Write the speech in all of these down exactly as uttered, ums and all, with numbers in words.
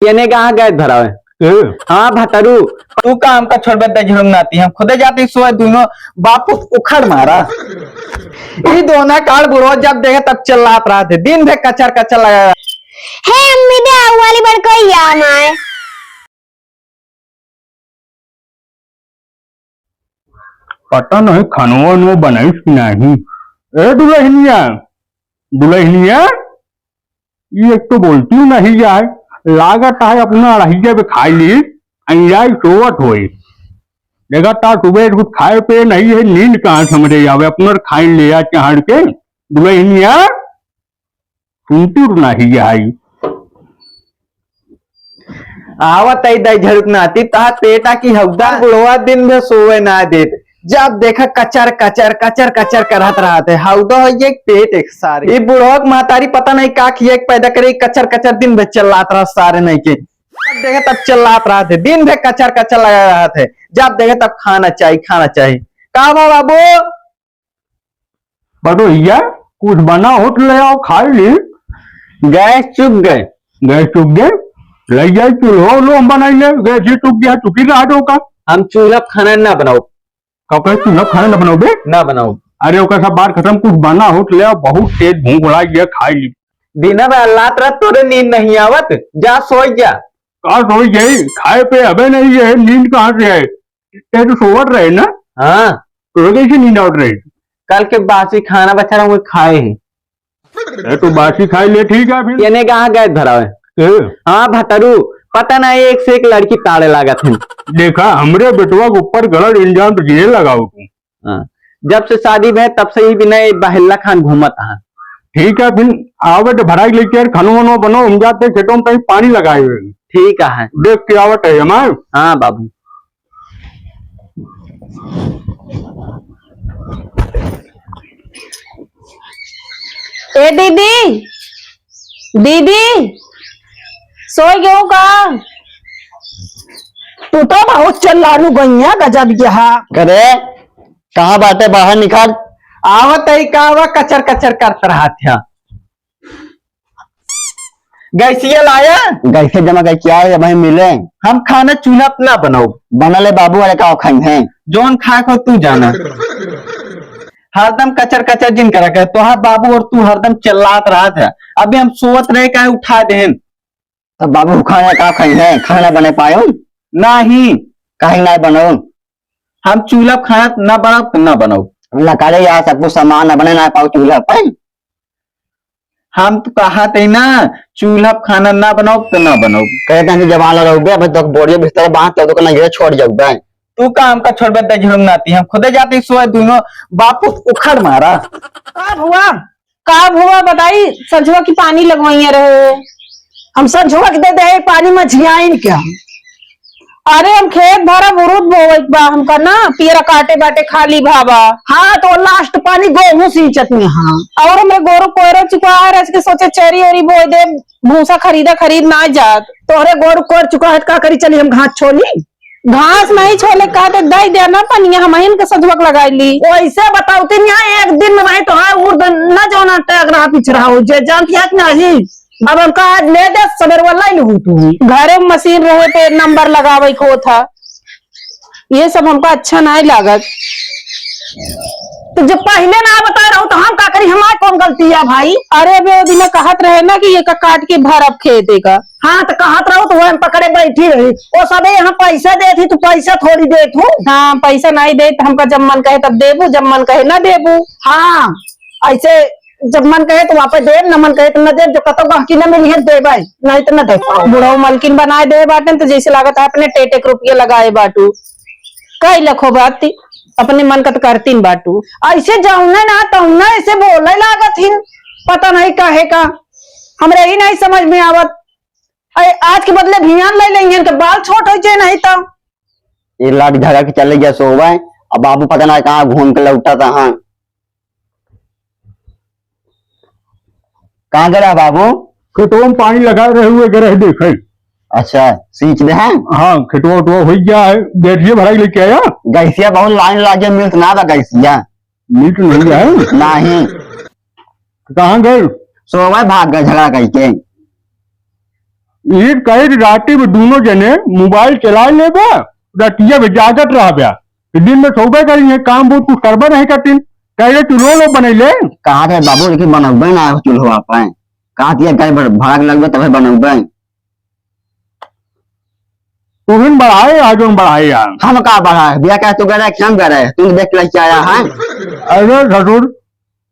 एने कहाँ गए धरावे? ए? हाँ भतरू, तू काम का छोड़बे दे झुरम नाती, हम खुदे जाती सोए दोनों बापू उखड़ मारा। ई दोना काल बुढ़वा जब देखे तब चिल्लात रहत है, दिन भर कचर कचर लगा। हे अम्मी दे आऊ वाली बड़कैया माय। पता नहीं खनवा वनवा बनाइस कि नहीं। ए दुलहिनिया, दुलहिनिया, ई एक तो बोलती नहीं जाए, लागत है अपना अढ़ैया पे खाई ली, अंजाई सोवत होई। देखा ता सुबह कुछ खाए पे नहीं है, नींद कहाँ से हमरे आवे, अपना खाई ले आ चढ़ के, दुलहिनिया। सुनती नहीं आई। आवत आई दाई झरुक नाती, तहार पेटा की हौदा बुढ़वा दिन भर सोवे ना देत। जब देखा कचर, कचर, कचर, कचर करत रहत है। हौदा हो ये पेट एक सारे। ये बुढ़वा के महतारी पता नहीं का खिया के पैदा करे, कचर, कचर दिन भर चिल्लात रहत सारे नहीं के। जब देखा तब चिल्लात रहत है, दिन भर कचर, कचर लगा रहत है। जब देखा तब खाना चाहिए, खाना चाहिए। का बा बाबू? बटोहिया, कुछ बना होत ले आओ, खाई ली। गैस चुक गए। गैस चुक गए? ले जाए चूल्हो लो, हम बनाई ले। गैस ही चुक गया, चुकी रहा दो का। हम चूल्हा पे खाना ना बनाओ। का कहे चूल्हा पे खाना ना बनाओ बे? ना बनाओ। अरे ओकर सब बात खत्म, कुछ बना होत ले आओ, बहुत तेज भूख लगा गया, खाई ली। दिना में अल्लाह तरह तोरे नींद नहीं आवत, जा सोई जा। का सोई जाई? खाए पे अबे नहीं है, नींद कहाँ से आए? ते तो सोवत रहे ना? हाँ। तो कैसे नींद आवत रहे? कल के बासी खाना बचा रहा, वो खाए हैं। ए, तो बासी खाई ले, ठीक है फिर। एने कहाँ गए धरावे? ए? हाँ भतरू, पता नहीं एक से एक लड़की ताड़े लागत हैं। देखा, हमरे बेटवा के ऊपर गलत इल्जाम तो जिहे लगाओ तू। हाँ, जब से शादी भय तब से ही बिना ये बहेला खान घूमत है। ठीक है फिर, आवे तो भराई लेके यार, खानो वानो बनाओ, हम जाते खेतों में कहीं पानी लगाए हुए। ठीक है। देख के आवत है हमार। हाँ बाबू। ए दीदी, दीदी, सोई गयो का? तू तो बहुत चल्लानू गइया, गजब यहाँ। करे, कहाँ बाटे, बाहर निकाल। आवत है का, वा कचर कचर करत रहत है। गैसिया लाया? गैसे जमा करके आए, जब हम मिले। हम खाना चूल्हा पे ना बनाओ। बना ले बाबू, वाले का खाई हैं। जौन खाए को तू जाना। हरदम कचर कचर जिन करा के, तोहार बाबू और तू हरदम चिल्लात रहत है। अभी हम सोवत रहे, काहे उठा देहन। तब बाबू खाना का खाई है, खाना बने पायो? नहीं। काहे ना बनाओ? हम चूल्हा पे खाना ना बनाओ तो ना बनाओ। लकाले यार, सब कुछ सामान ना बने ना पाओ चूल्हा पर। हम तो कहा थे ना, चूल्हा पे खाना ना बनाओ तो ना बनाओ। कहते हैं कि जवान रहोगे, अब तो बोरियो बिस्तर बांध के दुकान ये छोड़ जाओगे। तू काम का छोड़बे दे झुरम नाती, हम खुदे जाती सोए दोनों बापू उखड़ मारा। का भुआ? का भुआ बताई, संझवा की पानी लगवाइया रहे। हम संझवा के दे दे पानी मझियाइन क्या? अरे हम खेत भरा उरुद बोवत बा, हमका ना पियरा काटे बाटे खाली भावा। हाँ, तो लास्ट पानी गेहूं सींचत में। हाँ, और हमरे गोरू कोयरो चुका है, रच के सोचे चरी ओरी बोए दे, भूसा खरीदा खरीद ना जात। तोहरे गोरू कोयर चुका है, का करी, चली हम घास छोली। घास नहीं छोले, कहा दे, दे दे ना पनिया, हम इनके सजवक लगाई ली। वैसे बताओ तीन, यहाँ एक दिन में नहीं तो है, उर्द न जाना टैग रहा, पीछे रहा हो, जे जानती है कि नहीं। अब हमका आज ले दे, सवेर वाला ही लहू तू। घरे में मशीन रहे पे नंबर लगावे को था, ये सब हमका अच्छा नहीं लागत। तो जब पहले ना बता रहा हूँ तो हम का करी, हमारी कौन गलती है भाई? अरे बे, वो दिन कहत रहे ना कि ये का काट के भरब खेते का। हाँ, तो कहत रहो तो वह हम पकड़े बैठी रही। ओ सबे यहाँ पैसा देत ही, तू पैसा थोड़ी देत हूँ। हाँ, पैसा नहीं देत, हमका जब मन कहे तब देबू, जब मन कहे ना देबू। हाँ, ऐसे जब मन कहे तो वापस देब, न मन कहे तो न देब। जो कतौ गहकी न मिली है देबै, नहीं तो न दे पाओ। बुढ़ऊ मलकिन बनाए दे बाटन तो जैसे लागत है अपने टेटे के रुपये लगाए बाटू। कई लखो बात अपने मन का तो करतीन बाटू। ऐसे जौने ना तौने ऐसे बोले लागत हिन, पता नहीं काहे का, हमरे ही नहीं समझ में आवत। अरे, आज के बदले भियान ले लेंगे, इनके बाल छोट हो जाए नहीं तो। ये लाट झगड़ के चले गया सोवे, अब बाबू पता ना कहाँ घूम के लौटा था। हाँ, कहाँ गया बाबू? खेतवा में पानी लगा रहे हुए गए देखे। अच्छा, सींच दे हैं? हाँ, खेतवा उतवा हो गया है, गैसिया भराई लेके आया। गैसिया बहुत लाइन लागे, मिलत ना बा गैसिया। मिलत नहीं है? नहीं। कहाँ गए? सोवे भाग गए झगड़ा करके। ई कहे कि राती में दुनो जने मोबाइल चलाए लेबा, रतिया में जागत रहबा। दिन में सोबे करी है, काम बहुत कुछ करबे नहीं करतीन। कहे रे, तू लो लो बनैले। कहा थे बाबू, लेकिन बनौबे ना चूल्हा पे। कहा दिया, गए भर-, भड़क लगबे तबे बनौबे। तू ही बढ़ाए या जोन बढ़ाए यार। हम का बढ़ाए? बिया कहे तू करे, हम करे। तू देख के लेके आया है। अरे ससुर,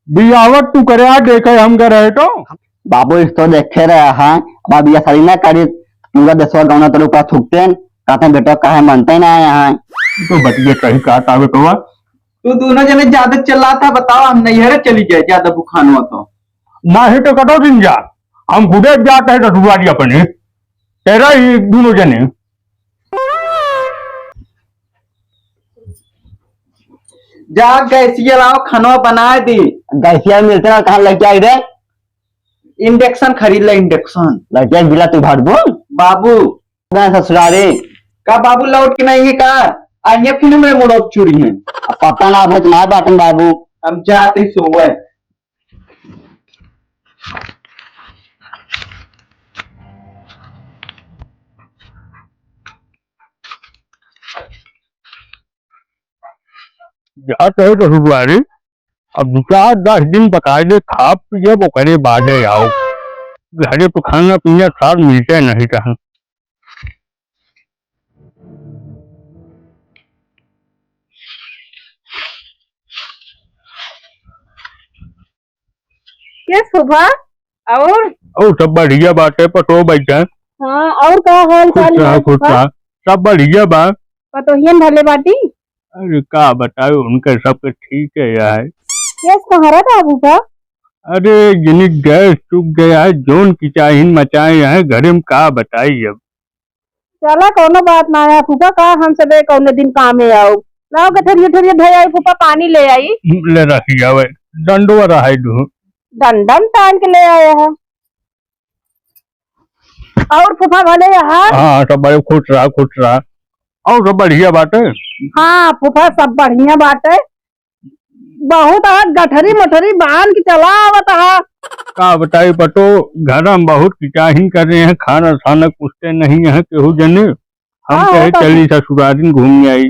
बियावत तू करे, आ देखे हम करे तो। बाबू, इस तो देखे रहे हैं। अब बिया सारी ना करी, पूरा देशवा गौना तेरे ऊपर थूकते हैं। कहते हैं, "बेटा, काहे मानते ही ना आया है?" तो बतिया सही कहा था बेटवा। तू दोनों जने ज्यादा चिल्लाता, बताओ, हम नैहरे चली जाए, ज्यादा बुखान हुआ तो। नाही तो कटो दिन जा, हम खुदे जाते हैं ससुरारी अपने, तेरा ही दोनों जने। जा गैसिया लाओ, खाना बना दी। गैसिया मिलते ना, कहाँ लेके आई रे? इंडक्शन खरीद ले, इंडक्शन। लड़किया गिला तू भाग बोल। बाबू। ना ससुरारी। का बाबू लौट के नहीं है का? आइए फिर हमें मुड़ो चूरी है। अब पता ना, अब ना बाटन बाबू। हम जाते सोवे। जात है ससुरारी, अब दो चार दस दिन बकायदे खा पिए, ओकरे बादे आओ। घरे तो खाना पीना सार मिलते नहीं कहीं। के शोभा, और? और सब बढ़िया बाटे, पतो बैठा। हाँ, और का हाल खुश चाल रहा, है खुश शोभा? रहा। सब बढ़िया बा। पतोहियन भले बाटी? अरे का बताओ, उनके सबके ठीक है यार। केस कहाँ रहा बाबू का? अरे जिन्हें गैस चुक गया है, जोन की चाहिन मचाए हैं घरे में, का बताई अब। चला, कौनो बात ना है फूफा, का हम सबे कौनो दिन कामे आओ। लाओ गठरिया ठरिया धे आई फूफा, पानी ले आई। ले रखी जावे, डंडवा रहाई दू। डंडम टांग के ले आया है। और फूफा भले यहाँ? हाँ, सब बड़े खुश रहा, खुश रहा। और सब बढ़िया बाटे? हाँ फूफा, सब बढ़िया बाटे। बहुत आज गठरी मोठरी बांध के चला आवत हा। का बताई पतो, घर में बहुत किचाहिन कर रहे हैं, खाना खाना पूछते नहीं है केहू जने। हम हाँ, कहे वो तो चली ससुरारिन घूम आई।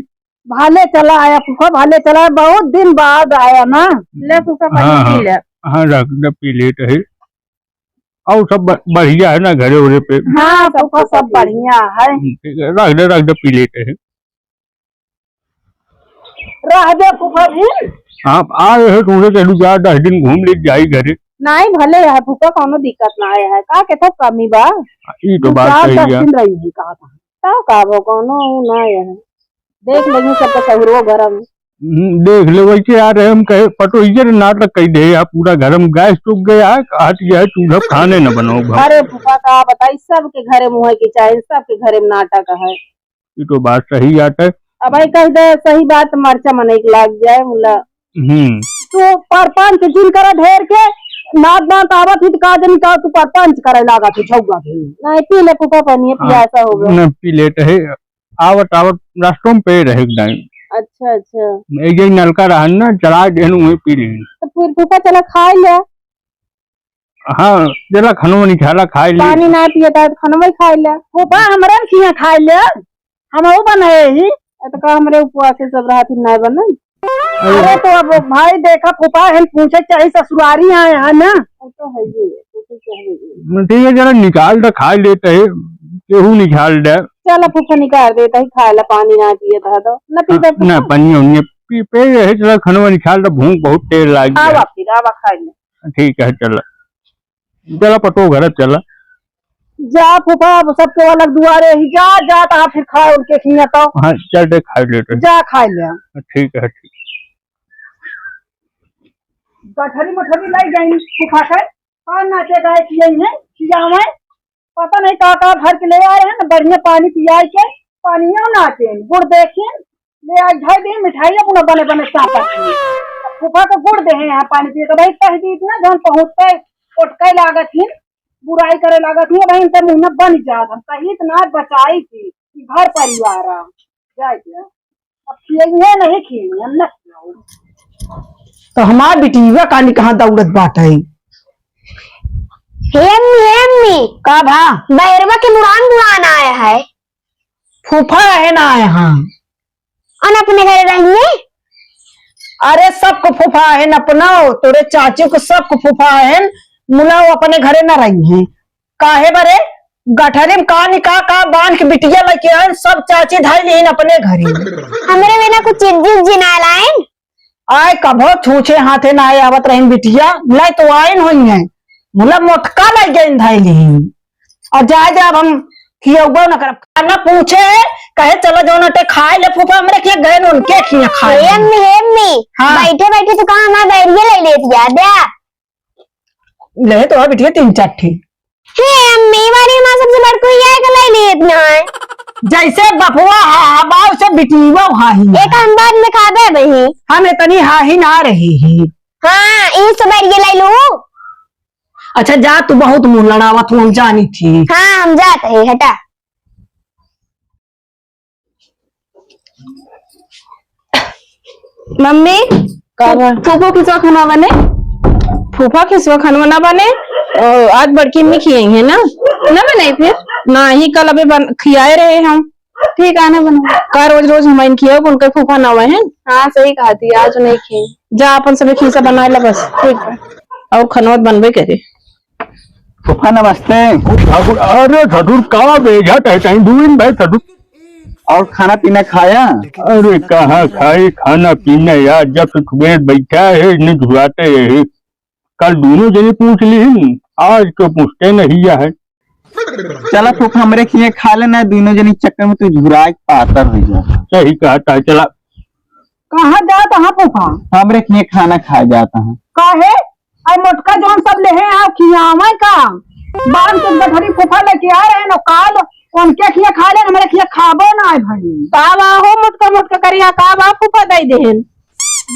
भले चला आया फूफा, भले चला आया, बहुत दिन बाद आया ना। ले फूफा, पानी हाँ, पी हाँ। ले। हाँ, रख दे, पी लेते हैं। और सब ब-, बढ़िया है ना घरे उरे पे? हाँ, फूफा, सब बढ़िया है। हम्म, ठीक है, रख दे, रख दे, पी लेते हैं। रह दे फूफा भी। आप आए हैं तो उन्हें कहलू जा, दस दिन घूम ले जाई घरे। नहीं, भले है फूफा, कौनो दिक्कत ना आए है। का के सब कमी बा? ई तो दो बात चार सही दस है। दिन रही है, कहा था। तब का भो, कौनो ऊ ना आए है। देख लेंगे सब सहुरो घर में। हम्म, देख ले, वैसे यार हम कहे पटोहिए ने नाटक कह दे यार, पूरा घर में गैस चुक गया है, हट गया है, चूल्हा खाने न बनाओ भाई। अरे फूफा का बताई, सबके घरे मुँह की चाहे, सबके घरे में नाटक है। ये तो बात सही बात है। अब भाई कह दे सही बात, मरचा मनई के लाग जाए मुला। हम्म। तू परपंच जिन करे ढेर के, नात नात आवत ही तो का जन का तू परपंच करे लागत ही, छौगा भी। नहीं, पी ले फूफा पानी, हाँ, पियासा हो गया। न पी लेते है, आवत आवत रास्तों में पे रहे एक दाई। अच्छा, अच्छा। एक जगह नलका रहन ना, चला देन वहीं पी लेन। तो फिर फूफा चला खाए ले। हाँ, चला खनवा निकाला खाए ले। पानी ना पिए ता तो खनवा ही खाए ले। फूफा हमरे में किया खाए ले। हम वो बनाए ही। ए तो का हमरे उपवास से सब रात ही ना बनन। अरे। अरे तो अब भाई देखा फूफा हम पूछे चाहे ससुरारी आए हैं ना। वो तो है ही, वो तो चाहिए ही। ठीक है, जरा निकाल तो खाए लेते हैं, केहू निकाल दे। चला फूफा निकाल देता ही, खाए ला पानी ना पिए था तो। ना पी हाँ, दे ना फूफा। पानी उन्हें पी, पे रहे, चला खनवा निकाल दे, भूख बहुत तेज लाग गया। आवा फिर, आवा खाए ले। ठीक है, चला। चला पटो घर चला। जा फूफा, अब सबके वाला दुआरे ही जा, जा तहाँ फिर खाए उनके खिया तो। हाँ, चल दे, खाए लेते। जा खाए ले। ठीक है, ठीक। गठरी मठरी लाई जाई फूफा के, और नाचे गाए किए हैं, किया हमें। पता नहीं का का भर के ले आए हैं ना, बढ़िया पानी पियाई के, पानियो ना पीन, गुड़ देखिन, ले आई धर दी मिठाई अपना बने बने चापत। फूफा को गुड़ दे हैं यहाँ पानी पिए, तो भाई कह दी ना, जौन पहुँचते उठके लागत ही, बुराई करे लागत ही, भाई इनके मुँह में बन जात, हम कही इतना बचाई थी कि घर परिवार आ जाए के। अब खियइहे नहीं खियइहे, हम न खियाऊ। तो हमार बिटिया कानी कहाँ दौड़त बाटे? हे अम्मी, हे अम्मी। का भा? बैरवा के मुड़ान बुड़ान आया है। फूफा है ना आया, हाँ। अन अपने घरे रहिए? अरे सबको फूफा है न अपना, तोरे चाची को सबको फूफा है, मुलाओ अपने घरे न रही हैं। काहे बरे? गठरी में का निका का बांध के बिटिया लेके आए, सब चाची धाई लीन अपने घरे। हमरे बिना कुछ चीज उज्जी ना लाइन? आए कभो छूछे हाथे ना आए आवत रहीन बिटिया, ले तो आइन होई हैं। मुला मोटका ले गइन धाई लीन। और जाए दे, अब हम खियौबो न करब। खाना पूछे, कहे चलो जौन अटे खाए ले फूफा, हमरे खिया गए न उनके खिया खाए। हे अम्मी, हे अम्मी, हाँ। बैठे बैठे तो कहा हमारे बैरिये ले लेती है, द्या। ले तो बिटिया तीन चार ठी। हे अम्मी, वाली हमारे सबसे बड़को ये है कि ले लेती है। जैसे बपुआ हा, हा, बाऊ से बिटिया हा ही। एक हम बाद में खाबे बही। हम इतनी हा ही ना रही ही। हाँ, ये सब बैरिये ले लूँ। अच्छा जा, तू बहुत मुँह लड़ावत हूँ, हम जानी थी। हाँ, हम जात है, हटा। मम्मी, का फू-, बा? फूफो खिसवा खाना बने? फूफा खिसवा खाना ना बने? ओ, आज बड़की अम्मी खियाई है ना? ना बने फिर? नाही, कल अबे बन-, खियाए रहे हम। ठीक है, ना बना। का रोज रोज हम इन खियाओ, उनके फूफा ना आवे हैं? हाँ, सही कहा थी, आज नहीं खियाई। जा, अपन सबे खिसा बनाए ला बस। ठीक है। और खनौत बनबे करे। फूफा नमस्ते। अरे ससुर, का बेझट है, कहीं दू दिन भाई ससुर। और खाना पीना खाया? अरे कहाँ खाई खाना पीना यार, जब से सुबह बैठा है, इन्हें झुराते रहे। कल दोनों जने पूछ ली, आज तो पूछते नहीं है। चला फूफा, हमरे खिए खा लेना, दोनों जने चक्कर में तू झुरा के पातर हो जा। सही कहता है, चला। कहाँ जात है फूफा? हमरे खिए खाना खाए जात है। काहे? अरे मोटका जौन सब लेहे आओ खियावे का? बांध के गठरी फूफा लेके आ रहे न काल, उनके खिया खा ले, हमरे खिया खाबो ना है भाई। का बा हो मोटका मोटका करिया, का बा फूफा दे देहन?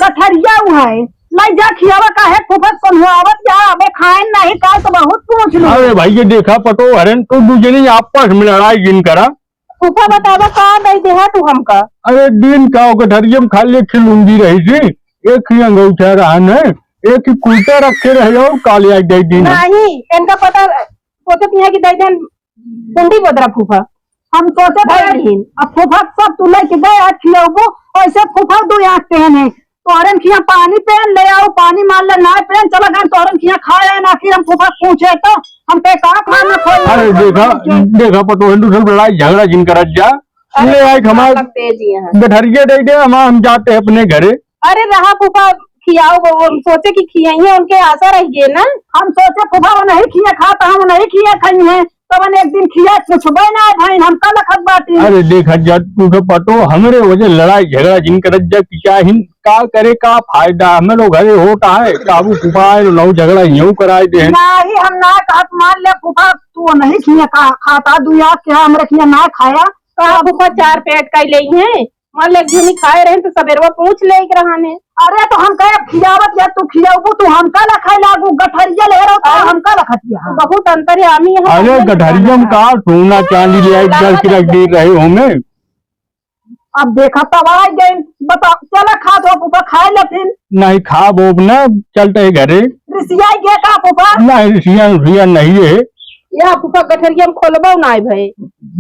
गठरिया उ है, लाई जा खियावा काहे फूफा सोनुआवत या अबे खाए नहीं काल तो बहुत पूछ लो। अरे भाई ये देखा पटो हरन तो दू जनी आपस में लड़ाई जिन करा। फूफा बतावा का दे देहा तू हमका? अरे दिन का ओकर धरियम खाली एक खिलुंगी रही थी, एक ही अंगूठा रहन है, एक ही कुर्ता रखे रहे और काले आज दे दिन। नहीं, इनका पता सोचत नहीं है कि दे देन कुंडी बोदरा फूफा। हम सोचत दे रहे दिन। अब फूफा सब तू लेके गए आज खियाबो, ऐसे फूफा दो आँख के हैं। तोहरन खिया पानी पेन ले आओ, पानी मान ले, ना पेन चला गन, तोहरन खिया खाए ना, आखिर हम फूफा पूछे तो हम कहे का खाना खोए। अरे देखा, देखा पटोहन तू सब लड़ाई झगड़ा जिन करत जा। अरे ले आए हमार लगते जी हैं। गठरिया दे दे, हम, हम जाते हैं अपने घरे। अरे रहा फूफा खियाओ, वो, वो सोचे कि खियाइए, उनके आशा रह गए ना। हम सोचे फूफा वो नहीं खिया खा तो हम नहीं खिया खाई हैं। तवन एक दिन खिया पूछबे ना भाई, हम का लखत बाटी। अरे देखा जा, तू के पटो, हमरे वजह लड़ाई झगड़ा जिन करत जा, कि चाहे का करे, का फायदा, हमें लोग घरे होता है, काबू फूफा आए, लौ झगड़ा यूं कराए दे। नाही, हम ना कहत, मान ले फूफा, तू नहीं खिया खा, खाता, दू आँख के हमरे खिया ना खाया। का फूफा चार पेट का ही लेई है? मान ले, एक जनी खाए रहे तो सबेरवा पूछ ले के रहाने। अरे तो हम कहे खियावत या तू खियाऊ, तू हमका ला खाए लागू, गठरिया ले रहो तो अरे, हमका ला खतिया। तू बहुत अंतर्यामी है, अरे हमने गठरिया में जाना का सोना चांदी ले आई, हाँ, दस के रख दे रहे हो में। अब देखा तब आ गए, बता चला खा दो, ऊपर खाए ले फिर। नहीं खाब ओब ना, चलते हैं घरे। रिसिया गया का फूफा? नहीं, रिसिया, रिसिया नहीं है। या फूफा गठरिया में खोलबो ना है भाई।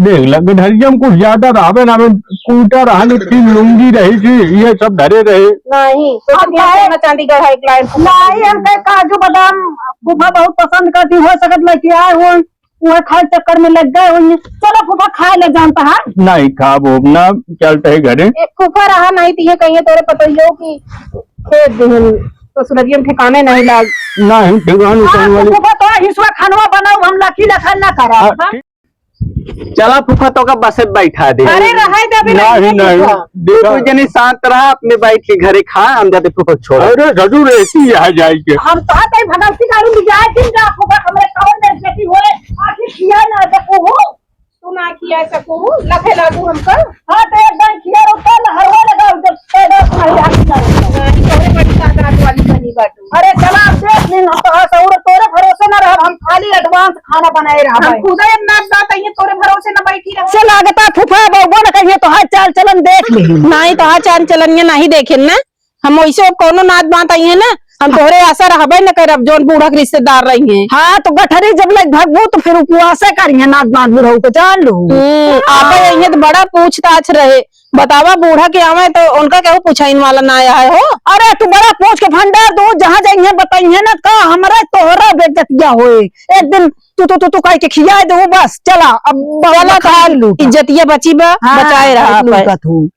देख ला, गठरिया में कुछ ज्यादा रहबे ना, हमें कुर्ता रहने की लुंगी रही थी, ये सब धरे रहे। नहीं, तो हम कहे सोना चांदी गढ़ा एक लाइन फूफा। नहीं, हम कहे काजू बादाम फूफा बहुत पसंद करती, हो सकत लेके आए हो, वो खाए चक्कर में लग गए होंगे। चलो फूफा खाए ले जानता है। नहीं खाब ओब ना, चलते हैं घरे। ए, फूफा रहा नहीं तो ये कहिए तोरे पतोहियो की खेत दिहन, ससुररिया में ठिकाने नहीं लाग। नहीं, ठिकाने हाँ, कहीं वाली। फूफा तो हिसवा खानवा बनाओ, हम लखी लखन ना करब। हाँ, हाँ? ठीक। चला फूफा तो का बसे बैठा दे। अरे रहे दे अभी नहीं, नहीं, नहीं, फूफा। देखा। तू जनी शांत रहा, अपने बैठ के घरे खा, हम जाते फूफा छोड़। अरे जरूर ऐसी यहाँ जाए के। हम तो आते भगवती का रूम जाए दिन जा फूफा, हमरे कौन बेइज्जती होए, आखिर किया ना सकू हो। तू ना खिया सकू, लखे लागू हमका। हाँ, तो एक बार खिया रो, कल हरवा लगाओ, जब पैदा तुम्हारी आँख ना हो। नहीं, तोरे बड़ी तादाद वाली बनी बाटू। अरे चला, अब देख लेन, हम तो हाँ, सहूर तोरे भरोसे ना रहब, हम खाली advance खाना बनाए रहब हम भाई। खुदा अब ना जाता, ये तोरे भरोसे ना बैठी रह। से लागता फूफा, बउआ ना कहिए, तो हाँ, चाल चलन देख ले। नहीं, तो हाँ, चाल चलन ये नहीं देखे ना। हम वैसे अब कौनो नात बात आई है ना, हम तोहरे आसा रहबे न करब, जौन बूढ़ा के रिश्तेदार रही हैं। हाँ, तो गठरी जब लग भगबू, तो फिर उपवासे करिहे नाथ नाथ बुढ़ऊ के, जान लू। हम्म, आपे यही तो बड़ा पूछताछ रहे। बतावा, बूढ़ा के आवे तो उनका केहू पूछाइन वाला ना आया है हो। अरे, तू बड़ा पूछ के भंडार दू, जहाँ जाइहे बताइहे ना, का हमरा तोहरा बेइज्जतिया होए। एक दिन तू, तू, तू, तू कह के खियाए दे, बस, चला, अब चला, खा लू। इज्जतिया बची बा, हाँ, बचाए रहा खा लू आपे। का तू।